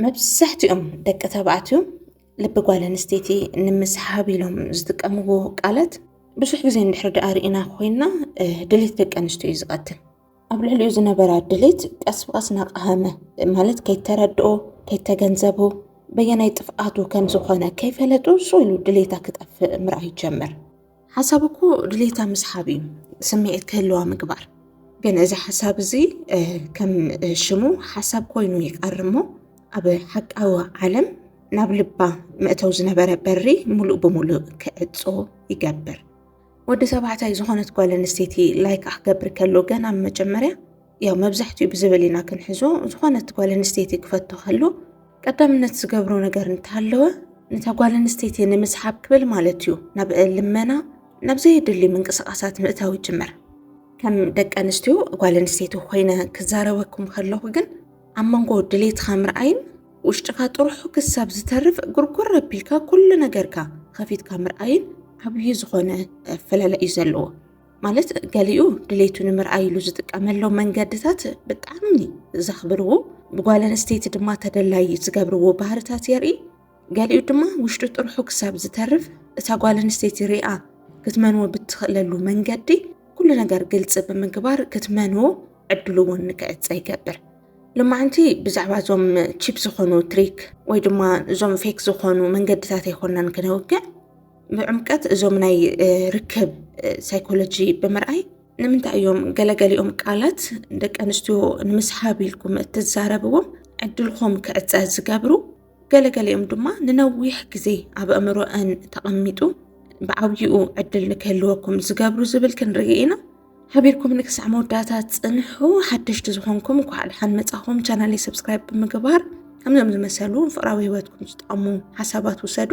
መብዛሕትኦም ደቂ ተባዕትዮ ልቢ ጓል ኣንስተይቲ ንምስሓብ ኢሎም ዝጥቀምዎ ቃላት ብዙሕ ግዜ እንድሕር ደኣ ርኢና ኮይና ድሌት ደቂ ኣንስትዮ እዩ ዝቐትል። ኣብ ልዕሊኡ ዝነበራ ድሌት ቀስ ብቐስ ናቃሃመ፣ ማለት ከይተረድኦ፣ ከይተገንዘቦ፣ በየናይ ጥፍኣቱ ከም ዝኾነ ከይፈለጡ ስቕ ኢሉ ድሌታ ክጠፍእ ምርኣይ ይጀምር። ሓሳብ እኮ ድሌታ ምስሓብ እዩ፣ ስምዒት ክህልዋ ምግባር። ግን እዚ ሓሳብ እዚ ከም ሽሙ ሓሳብ ኮይኑ ይቐር እሞ ኣብ ሓቃዊ ዓለም ናብ ልባ መእተው ዝነበረ በሪ ሙሉእ ብሙሉእ ክዕጾ ይገብር። ወዲ ተባዕታይ ዝኾነት ጓል ኣንስተይቲ ላይክ ክገብር ከሎ ገና ኣብ መጀመርያ ያው መብዛሕትኡ ብዝብል ኢና ክንሕዞ። ዝኾነት ጓል ኣንስተይቲ ክፈቶ ከሎ ቀዳምነት ዝገብሮ ነገር እንተሃለወ ነታ ጓል ኣንስተይቲ ንምስሓብ ክብል ማለት እዩ ናብ ልመና ናብ ዘየድሊ ምንቅስቃሳት ምእታው ይጅምር። ከም ደቂ ኣንስትዮ ጓል ኣንስተይቲ ኮይነ ክዛረበኩም ከለኹ ግን ኣብ መንጎ ድሌትኻ ምርኣይን ውሽጥኻ ጥርሑ ክሳብ ዝተርፍ ጉርጉር ኣቢልካ ኩሉ ነገርካ ከፊትካ ምርኣይን ዓብዪ ዝኾነ ኣፈላላይ እዩ ዘለዎ። ማለት ገሊኡ ድሌቱ ንምርኣይ ኢሉ ዝጥቀመሎም መንገድታት ብጣዕሚ ዘኽብርዎ፣ ብጓል ኣንስተይቲ ድማ ተደላይ ዝገብርዎ ባህርታት የርኢ። ገሊኡ ድማ ውሽጡ ጥርሑ ክሳብ ዝተርፍ እታ ጓል ኣንስተይቲ ሪኣ ክትመንዎ ብትኽእለሉ መንገዲ ኩሉ ነገር ግልፂ ብምግባር ክትመንዎ ዕድሉ እውን ንክዕፀ ይገብር። ልማዕንቲ ብዛዕባ እዞም ቺፕ ዝኾኑ ትሪክ ወይ ድማ እዞም ፌክ ዝኾኑ መንገድታት ኣይኮናን ክነውግዕ። ብዕምቀት እዞም ናይ ርክብ ሳይኮሎጂ ብምርኣይ ንምንታይ እዮም ገለገሊኦም ቃላት ደቂ ኣንስትዮ ንምስሓብ ኢልኩም እትዛረብዎም ዕድልኹም ክዕፀ ዝገብሩ፣ ገለገሊኦም ድማ ንነዊሕ ግዜ ኣብ ኣእምሮአን ተቐሚጡ ብዓብይኡ ዕድል ንክህልወኩም ዝገብሩ ዝብል ክንርኢ ኢና። ሓቢርኩም ንክሳዕ መወዳእታ ጽንሑ። ሓደሽቲ ዝኾንኩም እንኳዕ ደሓን መጻኹም። ቻናለይ ሰብስክራይብ ብምግባር ከምዞም ዝመሰሉ ፍቕራዊ ህይወትኩም ዝጠቕሙ ሓሳባት ውሰዱ።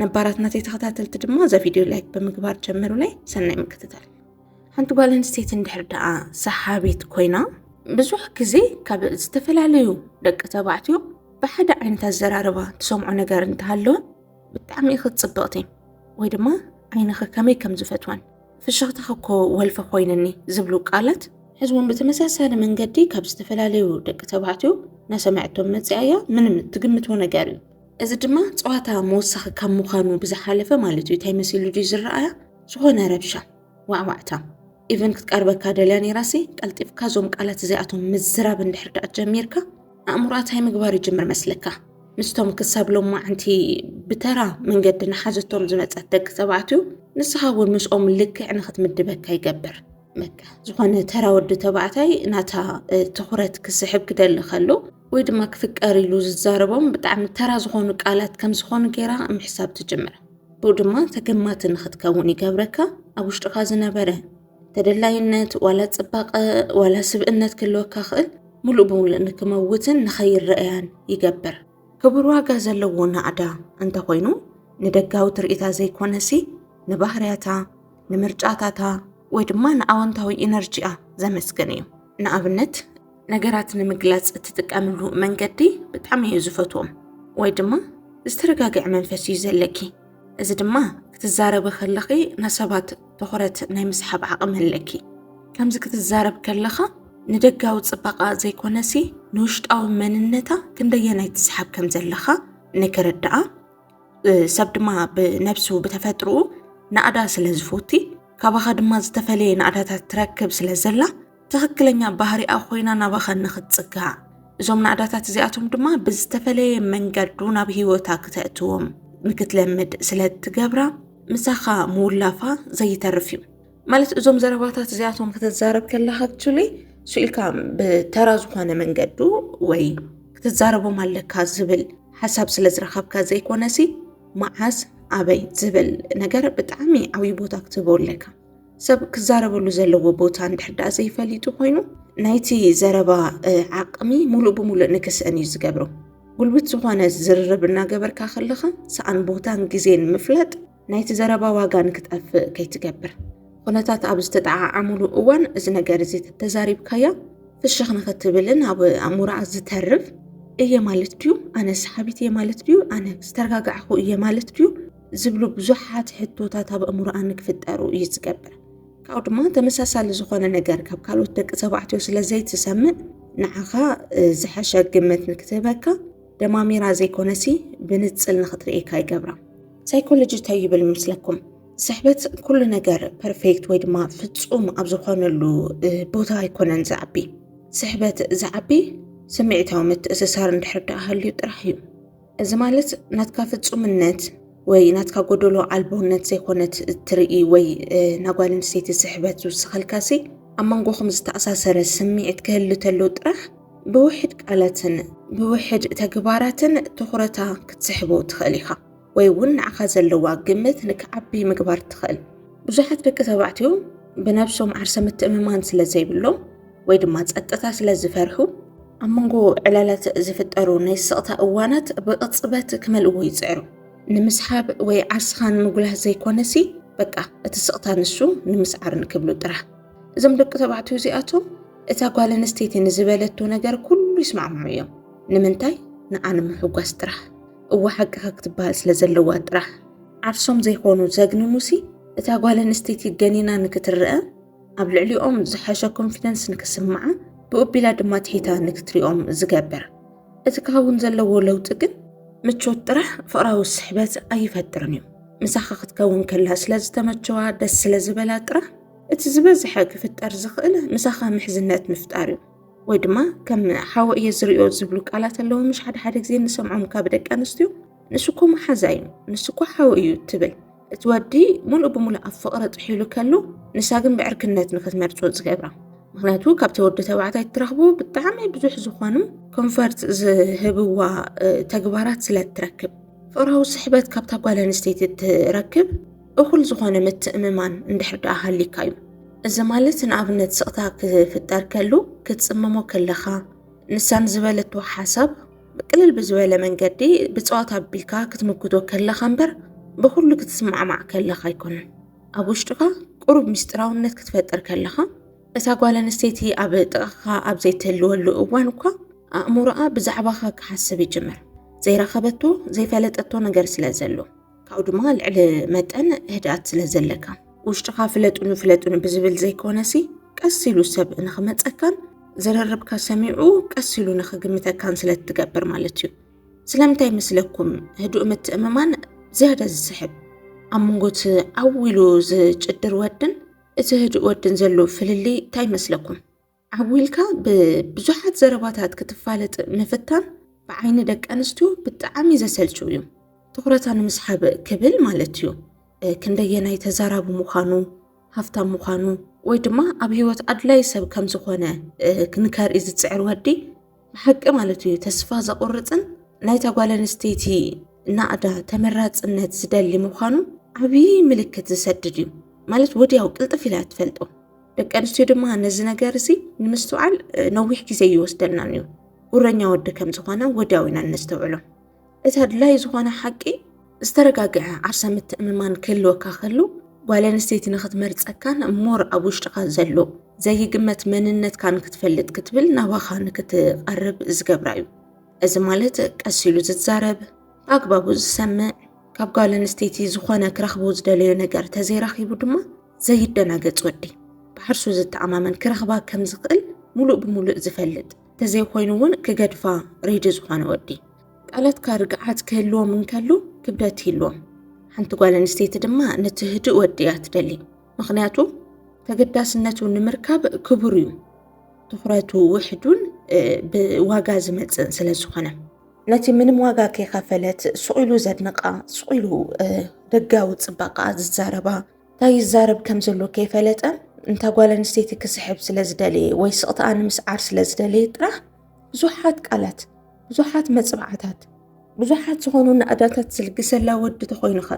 ነባራት ናተይ ተኸታተልቲ ድማ እዛ ቪድዮ ላይክ ብምግባር ጀምሩለይ። ሰናይ ምክትታል። ሓንቲ ጓል ኣንስተይቲ እንድሕር ደኣ ሰሓቢት ኮይና ብዙሕ ግዜ ካብ ዝተፈላለዩ ደቂ ተባዕትዮ ብሓደ ዓይነት ኣዘራርባ ትሰምዖ ነገር እንተሃለወ ብጣዕሚ ኢኺ ጽብቕቲ ወይ ድማ ዓይንኺ ከመይ ከም ዝፈትወን ፍሽኽታኺ እኮ ወልፊ ኮይንኒ ዝብሉ ቃላት ሕዚ እውን ብተመሳሳሊ መንገዲ ካብ ዝተፈላለዩ ደቂ ተባዕትዮ እናሰምዐቶም መፂኣ እያ። ምንም ትግምትዎ ነገር እዩ። እዚ ድማ ፀዋታ መወሰኺ ካብ ምዃኑ ብዝሓለፈ ማለት እዩ እንታይ መሲሉ ድዩ ዝረኣያ ዝኾነ ረብሻ ዋዕዋዕታ ኢቨን ክትቀርበካ ደልያ ነይራሲ ቀልጢፍካ እዞም ቃላት እዚኣቶም ምዝራብ እንድሕር ደኣ ጀሚርካ ኣእምሮኣ እንታይ ምግባር ይጅምር መስለካ? ምስቶም ክሳብ ሎማዓንቲ ብተራ መንገዲ ንሓዘቶም ዝመጸት ደቂ ተባዕትዮ ንስኻ እውን ምስኦም ልክዕ ንኽትምድበካ ይገብር። በቃ ዝኾነ ተራ ወዲ ተባዕታይ ናታ ትኹረት ክስሕብ ክደሊ ከሎ ወይ ድማ ክፍቀር ኢሉ ዝዛረቦም ብጣዕሚ ተራ ዝኾኑ ቃላት ከም ዝኾኑ ገይራ ምሕሳብ ትጅምር። ብኡ ድማ ተገማቲ ንኽትከውን ይገብረካ። ኣብ ውሽጥኻ ዝነበረ ተደላይነት ዋላ ጽባቐ ዋላ ስብእነት ክህልወካ ክእል ሙሉእ ብሙሉእ ንክመውትን ንኸይረኣያን ይገብር። ክቡር ዋጋ ዘለዎ ናዕዳ እንተኾይኑ ንደጋዊ ትርኢታ ዘይኮነሲ ንባህርያታ፣ ንምርጫታታ ወይ ድማ ንኣወንታዊ ኢነርጂኣ ዘመስግን እዩ። ንኣብነት ነገራት ንምግላጽ እትጥቀምሉ መንገዲ ብጣዕሚ እዩ ዝፈትዎም ወይ ድማ ዝተረጋግዐ መንፈስ እዩ ዘለኪ። እዚ ድማ ክትዛረቢ ከለኺ ንሰባት ትኹረት ናይ ምስሓብ ዓቕሚ ኣለኪ። ከምዚ ክትዛረብ ከለኻ ንደጋዊ ጽባቓ ዘይኮነሲ ንውሽጣዊ መንነታ ክንደየናይ ትስሓብ ከም ዘለኻ ንክርድኣ፣ ሰብ ድማ ብነብሱ ብተፈጥሮኡ ናእዳ ስለ ዝፈቲ ካባኻ ድማ ዝተፈለየ ናእዳታት ትረክብ ስለ ዘላ ትኽክለኛ ባህሪኣ ኮይና ናባኻ ንኽትጽጋዕ እዞም ናእዳታት እዚኣቶም ድማ ብዝተፈለየ መንገዱ ናብ ህይወታ ክተእትዎም ንክትለምድ ስለ ትገብራ ምሳኻ ምውላፋ ዘይተርፍ እዩ። ማለት እዞም ዘረባታት እዚኣቶም ክትዛረብ ከለኻ ኣክቹሊ ስኢልካ ብተራ ዝኾነ መንገዱ ወይ ክትዛረቦም ኣለካ ዝብል ሓሳብ ስለ ዝረኸብካ ዘይኮነሲ መዓስ ኣበይ ዝብል ነገር ብጣዕሚ ዓብዪ ቦታ ክትህቦ ኣለካ። ሰብ ክዛረበሉ ዘለዎ ቦታ እንድሕር ደኣ ዘይፈሊጡ ኮይኑ ናይቲ ዘረባ ዓቕሚ ሙሉእ ብሙሉእ ንክስእን እዩ ዝገብሮ። ጉልብት ዝኾነ ዝርርብ እናገበርካ ከለኻ ሰኣን ቦታን ግዜን ምፍላጥ ናይቲ ዘረባ ዋጋ ንክጠፍእ ከይትገብር። ኩነታት ኣብ ዝተጠዓዓሙሉ እዋን እዚ ነገር እዚ ተተዛሪብካያ ፍሽኽ ንኽትብልን ኣብ ኣእምሮኣ ዝተርፍ እየ ማለት ድዩ ኣነ ሰሓቢት እየ ማለት ድዩ ኣነ ዝተረጋጋዕኹ እየ ማለት ድዩ ዝብሉ ብዙሓት ሕቶታት ኣብ ኣእምሮኣ ንክፍጠሩ እዩ ዝገብር። ካብኡ ድማ ተመሳሳሊ ዝኾነ ነገር ካብ ካልኦት ደቂ ተባዕትዮ ስለ ዘይትሰምዕ ንዓኻ ዝሐሸ ግምት ንክትህበካ ደማሚራ ዘይኮነሲ ብንጽል ንኽትርእየካ ይገብራ። ሳይኮሎጂ እንታይ ይብል ምስለኩም? ስሕበት ኩሉ ነገር ፐርፌክት ወይ ድማ ፍጹም ኣብ ዝኾነሉ ቦታ ኣይኮነን ዝዓቢ። ስሕበት ዝዓቢ ስምዒታዊ ምትእስሳር እንድሕር ደኣ ሃልዩ ጥራሕ እዩ። እዚ ማለት ናትካ ፍጹምነት ወይ ናትካ ጎደሎ ኣልቦነት ዘይኮነት እትርኢ ወይ ናጓል ኣንስተይቲ ስሕበት ዝውስኸልካሲ፣ ኣብ መንጎኹም ዝተኣሳሰረ ስምዒት ክህሉ ተሎ ጥራሕ ብውሕድ ቃላትን ብውሕድ ተግባራትን ትኹረታ ክትስሕቦ ትኽእል ኢኻ። ወይ እውን ንዓኻ ዘለዋ ግምት ንክዓቢ ምግባር ትኽእል። ብዙሓት ደቂ ተባዕትዮ ብነብሶም ዓርሰ ምትእምማን ስለ ዘይብሎም ወይ ድማ ጸጥታ ስለ ዝፈርሑ፣ ኣብ መንጎ ዕላላት ዝፍጠሩ ናይ ስቕታ እዋናት ብቕጽበት ክመልእዎ ይጽዕሩ። ንምስሓብ ወይ ዓርስኻ ንምጉላህ ዘይኮነሲ፣ በቃ እቲ ስቕታ ንሱ ንምስዓር ንክብሉ ጥራሕ። እዞም ደቂ ተባዕትዮ እዚኣቶም እታ ጓል ኣንስተይቲ ንዝበለቶ ነገር ኩሉ ይስማዕምዑ እዮም። ንምንታይ? ንዓ ንምሕጓስ ጥራሕ። እወ ሓቅኻ ክትበሃል ስለ ዘለዋ ጥራሕ። ዓርሶም ዘይኮኑ ዘግንኑሲ እታ ጓል ኣንስተይቲ ገኒና ንክትረአ ኣብ ልዕሊኦም ዝሓሸ ኮንፊደንስ ንክስምዓ ብኡቢላ ድማ ትሒታ ንክትሪኦም ዝገብር። እቲ ክኸውን ዘለዎ ለውጢ ግን ምቾት ጥራሕ ፍቕራዊ ስሕበት ኣይፈጥርን እዩ። ምሳኻ ክትከውን ከላ ስለ ዝተመቸዋ ደስ ስለ ዝበላ ጥራሕ እቲ ዝበዝሐ ክፍጠር ዝኽእል ምሳኻ ምሕዝነት ምፍጣር እዩ። ወይ ድማ ከም ሓወ እየ ዝሪኦ ዝብሉ ቃላት ኣለዉ ምሽ ሓደ ሓደ ግዜ ንሰምዖም ካብ ደቂ ኣንስትዮ። ንሱ እኮ መሓዛ እዩ፣ ንሱ እኮ ሓው እዩ ትብል። እቲ ወዲ ሙሉእ ብሙሉእ ኣብ ፍቕሪ ጥሒሉ ከሎ ንሳ ግን ብዕርክነት ንክትመርጾ ዝገብራ። ምክንያቱ ካብቲ ወዲ ተባዕታይ እትረኽቦ ብጣዕሚ ብዙሕ ዝኾኑ ኮንፈርት ዝህብዋ ተግባራት ስለ እትረክብ። ፍቕራዊ ስሕበት ካብታ ጓል ኣንስተይቲ እትረክብ እኹል ዝኾነ ምትእምማን እንድሕር ደኣ ሃሊካ እዩ። እዚ ማለት ንኣብነት ስቕታ ክፍጠር ከሉ ክትጽመሞ ከለኻ ንሳን ዝበለቶ ሓሳብ ብቅልል ብዝበለ መንገዲ ብጸዋታ ኣቢልካ ክትምክቶ ከለኻ እምበር ብኹሉ ክትስማዕማዕ ከለኻ ኣይኮነን። ኣብ ውሽጥኻ ቁሩብ ምስጢራውነት ክትፈጥር ከለኻ እታ ጓል ኣንስተይቲ ኣብ ጥቓኻ ኣብ ዘይትህልወሉ እዋን እኳ ኣእምሮኣ ብዛዕባኻ ክሓስብ ይጅምር። ዘይረኸበቶ ዘይፈለጠቶ ነገር ስለ ዘሎ ካብኡ ድማ ልዕሊ መጠን ህድኣት ስለ ዘለካ ውሽጥኻ ፍለጡኒ ፍለጡኒ ብዝብል ዘይኮነሲ ቀስ ኢሉ ሰብ ንኽመፀካን ዝርርብካ ሰሚዑ ቀስ ኢሉ ንኽግምተካን ስለ እትገብር ማለት እዩ። ስለምንታይ መስለኩም ህዱእ ምትእምማን ዝያዳ ዝስሕብ? ኣብ መንጎ እቲ ዓው ኢሉ ዝጭድር ወድን እቲ ህዱእ ወድን ዘሎ ፍልልይ እንታይ መስለኩም? ዓው ኢልካ ብብዙሓት ዘረባታት ክትፋለጥ ምፍታን ብዓይኒ ደቂ ኣንስትዮ ብጣዕሚ ዘሰልችው እዩ። ትኹረታ ንምስሓብ ክብል ማለት እዩ። ክንደየናይ ተዛራቢ ምዃኑ፣ ሃፍታም ምዃኑ ወይ ድማ ኣብ ህይወት ኣድላይ ሰብ ከም ዝኾነ ክንከርኢ ዝጽዕር ወዲ ብሓቂ ማለት እዩ ተስፋ ዘቑርጽን ናይታ ጓል ኣንስተይቲ ናእዳ ተመራጽነት ዝደሊ ምዃኑ ዓብዪ ምልክት ዝሰድድ እዩ። ማለት ወዲያው ቅልጥፍ ኢላ እያ ትፈልጦ። ደቂ ኣንስትዮ ድማ ነዚ ነገር እዚ ንምስትውዓል ነዊሕ ግዜ ይወስደልናን እዩ። ጉረኛ ወዲ ከም ዝኾነ ወዲያው ኢና እነስተውዕሎ። እቲ ኣድላይ ዝኾነ ሓቂ ዝተረጋግዐ ዓርሰ ምትእምማን ክህልወካ ከሎ ጓል ኣንስተይቲ ንክትመርጸካን ሞር ኣብ ውሽጥኻ ዘሎ ዘይግመት መንነትካ ንክትፈልጥ ክትብል ናባኻ ንክትቐርብ ዝገብራ እዩ። እዚ ማለት ቀስ ኢሉ ዝዛረብ፣ ብኣግባቡ ዝሰምዕ፣ ካብ ጓል ኣንስተይቲ ዝኾነ ክረኽቦ ዝደለዮ ነገር ተዘይረኺቡ ድማ ዘይደናገጽ ወዲ፣ ብዓርሱ ዝተኣማመን ክረኽባ ከም ዝኽእል ሙሉእ ብሙሉእ ዝፈልጥ፣ ተዘይኮይኑ እውን ክገድፋ ሬዲ ዝኾነ ወዲ። ቃላትካ ርግዓት ክህልዎም እንከሉ ክብደት ይህልዎም። ሓንቲ ጓል ኣንስተይቲ ድማ ነቲ ህዱእ ወዲ እያ ትደሊ። ምኽንያቱ ተገዳስነቱ ንምርካብ ክቡር እዩ። ትኹረቱ ውሕዱን ብዋጋ ዝመጽእን ስለ ዝኾነ ነቲ ምንም ዋጋ ከይኸፈለት ስቕ ኢሉ ዘድንቓ፣ ስቕ ኢሉ ደጋዊ ጽባቐኣ ዝዛረባ፣ እንታይ ይዛረብ ከም ዘሎ ከይፈለጠ እንታ ጓል ኣንስተይቲ ክስሕብ ስለ ዝደለየ ወይ ስቕታኣ ንምስዓር ስለ ዝደለየ ጥራሕ ብዙሓት ቃላት፣ ብዙሓት መጽብዓታት፣ ብዙሓት ዝኾኑ ናእዳታት ዝልግሰላ ወዲ ተኾይኑኸ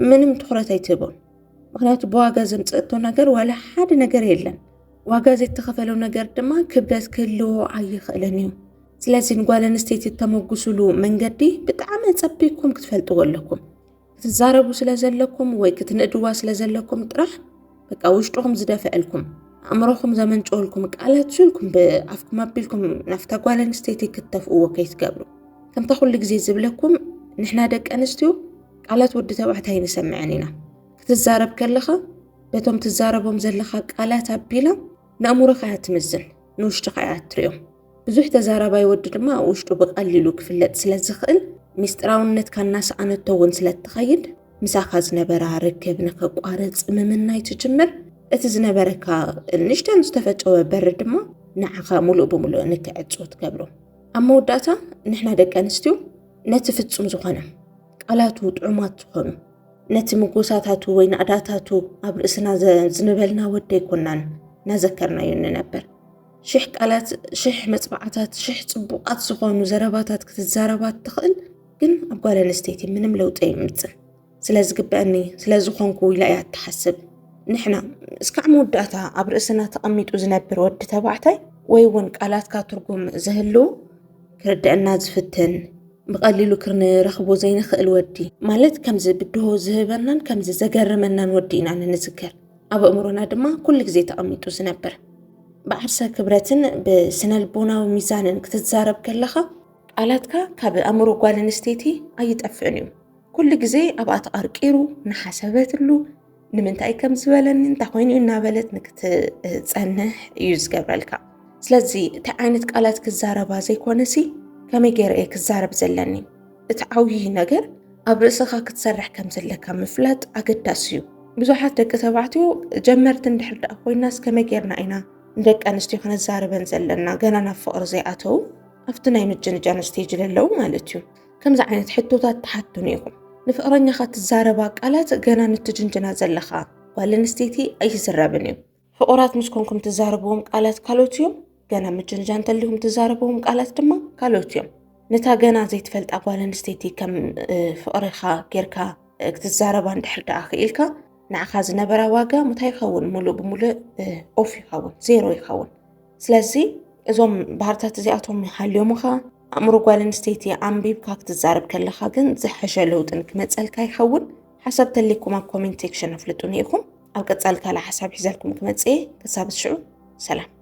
ምንም ትኹረት ኣይትህቦን። ምኽንያቱ ብዋጋ ዘምጸእቶ ነገር ዋላ ሓደ ነገር የለን። ዋጋ ዘይተኸፈሎ ነገር ድማ ክብደት ክህልዎ ኣይኽእልን እዩ። ስለዚ ንጓል ኣንስተይቲ እተመጉስሉ መንገዲ ብጣዕሚ ኣጸቢቕኩም ክትፈልጥዎ ኣለኩም። ክትዛረቡ ስለ ዘለኩም ወይ ክትንእድዋ ስለ ዘለኩም ጥራሕ በቃ ውሽጥኹም ዝደፍዐልኩም ኣእምሮኹም ዘመንጨወልኩም ቃላት ሽልኩም ብኣፍኩም ኣቢልኩም ናፍታ ጓል ኣንስተይቲ ክትተፍእዎ ከይትገብሩ። ከምታ ኩሉ ግዜ ዝብለኩም ንሕና ደቂ ኣንስትዮ ቃላት ወዲ ተባዕታይ ንሰምዐን ኢና። ክትዛረብ ከለኻ በቶም ትዛረቦም ዘለኻ ቃላት ኣቢላ ንኣእምሮኻ እያ ትምዝን፣ ንውሽጥኻ እያ ትሪኦ። ብዙሕ ተዛራባይ ወዲ ድማ ኣብ ውሽጡ ብቐሊሉ ክፍለጥ ስለ ዝኽእል፣ ሚስጥራውነትካ እናሰኣነቶ እውን ስለ እትኸይድ፣ ምሳኻ ዝነበራ ርክብ ንኸቋርጽ ምምናይ ትጅምር። እቲ ዝነበረካ ንእሽተን ዝተፈጨወ በሪ ድማ ንዓኻ ሙሉእ ብምሉእ ንክዕጾ ትገብሮ። ኣብ መወዳእታ፣ ንሕና ደቂ ኣንስትዮ ነቲ ፍጹም ዝኾነ ቃላቱ ጥዑማት ዝኾኑ፣ ነቲ ምጎሳታቱ ወይ ናእዳታቱ ኣብ ርእስና ዘ-፣ ዝንበልና ወዲ ኣይኮናን እናዘከርናዮ ንነብር። ሽሕ ቃላት፣ ሽሕ መጽባዕታት፣ ሽሕ ጽቡቓት ዝኾኑ ዘረባታት ክትዛረባ ትኽእል፣ ግን ኣብ ጓል ኣንስተይቲ ምንም ለውጢ ኣይምጽን። ስለ ዝግበአኒ፣ ስለ ዝኾንኩ ኢላ እያ እትሓስብ። ንሕና እስካዕ መወዳእታ ኣብ ርእስና ተቐሚጡ ዝነብር ወዲ ተባዕታይ ወይ እውን ቃላትካ ትርጉም ዝህልዎ፣ ክርድአና ዝፍትን፣ ብቐሊሉ ክንረኽቦ ዘይንኽእል ወዲ፣ ማለት ከምዚ ብድሆ ዝህበናን ከምዚ ዘገርመናን ወዲ ኢና ንንዝከር። ኣብ ኣእምሮና ድማ ኩሉ ግዜ ተቐሚጡ ዝነብር። ብዓርሰ ክብረትን ብስነልቦናዊ ሚዛንን ክትዛረብ ከለኻ፣ ቃላትካ ካብ ኣእምሮ ጓል ኣንስተይቲ ኣይጠፍእን እዩ። ኩሉ ግዜ ኣብኣ ተቐርቂሩ፣ እናሓሰበትሉ፣ ንምንታይ ከም ዝበለኒ፣ እንታይ ኮይኑ እናበለት ንክትጸንሕ እዩ ዝገብረልካ። ስለዚ እቲ ዓይነት ቃላት ክዛረባ ዘይኮነሲ፣ ከመይ ገይረ እየ ክዛረብ ዘለኒ? እቲ ዓብዪ ነገር ኣብ ርእስኻ ክትሰርሕ ከም ዘለካ ምፍላጥ ኣገዳሲ እዩ። ብዙሓት ደቂ ተባዕትዮ ጀመርቲ እንድሕር ደኣ ኮይናስ ከመይ ጌርና ኢና ንደቂ ኣንስትዮ ክነዛርበን ዘለና ገና ናብ ፍቕሪ ዘይኣተው ኣብቲ ናይ ምጅንጃን ስቴጅ ለለዉ ማለት እዩ። ከምዚ ዓይነት ሕቶታት ትሓቱኒ ኢኹም። ንፍቕረኛኻ ትዛረባ ቃላት ገና ንትጅንጅና ዘለኻ ጓል ኣንስተይቲ ኣይዝረብን እዩ። ፍቑራት ምስ ኮንኩም ትዛረብዎም ቃላት ካልኦት እዮም። ገና ምጅንጃን እንተሊኹም ትዛረብዎም ቃላት ድማ ካልኦት እዮም። ነታ ገና ዘይትፈልጣ ጓል ኣንስተይቲ ከም፣ እ፣ ፍቕርኻ ጌርካ፣ እ፣ ክትዛረባ እንድሕር ደኣ ክኢልካ፣ ንዓኻ ዝነበራ ዋጋ ምታይ ይኸውን? ሙሉእ ብሙሉእ፣ እ፣ ኦፍ ይኸውን፣ ዜሮ ይኸውን። ስለዚ እዞም ባህርታት እዚኣቶም ሃልዮምኻ፣ ኣእምሮ ጓል ኣንስተይቲ ኣንቢብካ ክትዛረብ ከለኻ ግን ዝሐሸ ለውጢ ንክመጸልካ ይኸውን። ሓሳብ ተሊኩም ኣብ ኮሜንት ሴክሽን ኣፍልጡኒ ኢኹም። ኣብ ቀጻሊ ካልእ ሓሳብ ሒዘልኩም ክመጽእ እየ። ክሳብ ሽዑ ሰላም።